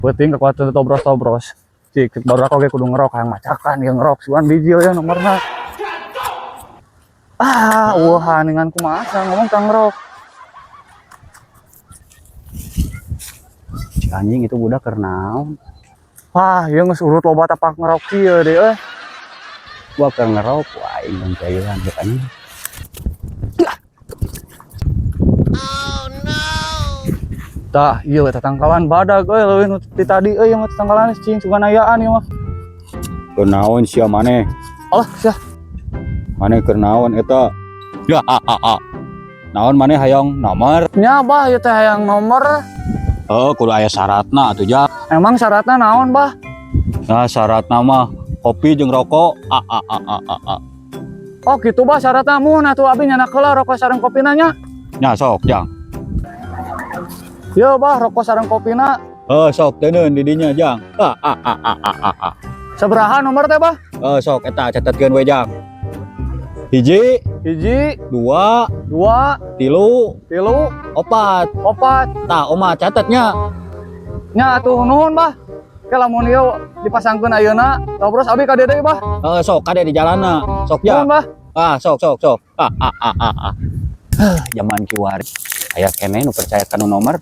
Penting kekuatan tobros-tobros. Cik, baru aku oge kudu ngerok hayang macakan ya ngerok suan bijil ya nomorna. Ah, wah ningan kumaha ngomong tang ngerok. Si anjing itu budak keur naon? Wah, ieu geus urut loba tapak ngerok kieu deh euy. Gua keur ngerok, wah aing dong cairan cek anjing. Tah, ieu tatangkalan badag euy leuwih nu ti tadi euy mah tatangkalan cing sugan ayaan ieu mah. Keur naon sia maneh? Alah, sia. Maneh keur naon eta? Ya a a a. Naon maneh hayang nomor? Nya bah ieu teh hayang nomor. Oh, kudu aya syaratna atuh ja. Emang syaratna naon, Bah? Nah, syaratna mah kopi jeung rokok. A a a a a a. Oh, gitu bah syaratna mun atuh abi nyandak heula rokok sareng kopina nya. Nya sok jang. Yo bah rokok sareng kopina. Oh, sok teuneun di dinya jang. A a a a a a a. Sabaraha nomor teh, Bah? Oh, sok eta catetkeun we jang. Hiji, Hiji, dua, dua, tilu, tilu, opat. opat. Tah, oma catetnya. Nya atuh nuhun, Bah. Ke lamun ieu dipasangkeun ayeuna, tobros abi ka dieu deui, Bah. Oh, sok kade di jalanna. Sok Nuhun, jang. Bah. Ah, sok sok sok. Ah ah ah ah ah. Hah, zaman kiwari. Aya keneh nu percaya kanu nomor.